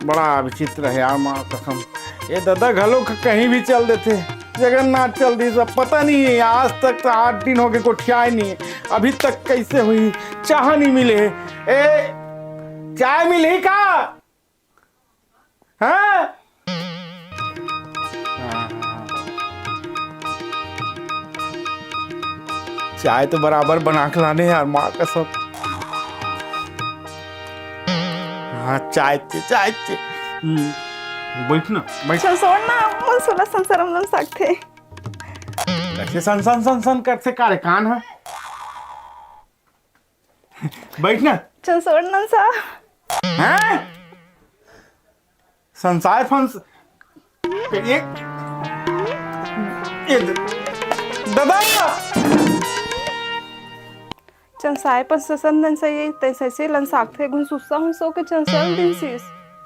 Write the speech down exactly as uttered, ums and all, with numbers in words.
बड़ा विचित्र हे यार, माँ कसम। ये ददा घलो क-, कहीं भी चल देथे। जगन्नाथ चल दिस, अब पता नहीं हे, आज तक तो आठ दिन हो गए, गोठियाए नहीं हे। अभी तक कैसे हुई, चाह नहीं मिले हे। ए, चाय मिलही का? हाँ? चाय तो बराबर बना के लाने यार, माँ कसम। हाँ, चाय चे, चाय चे। हम्म, बैठ ना, बैठ। चल छोड़ ना, मोला सुला सन सरम लन सकथे। कैसे सन सन सन सन करथे का रे, कान हे? बैठ ना। चल छोड़ ना सा। हैं? संसाय फंस, एक, ये द-, ददा! चंसाय फंस सन लन सा, ये तैसे से लन साकथे गुन सुस्सा हूँ सो के चंसल दिन सीस।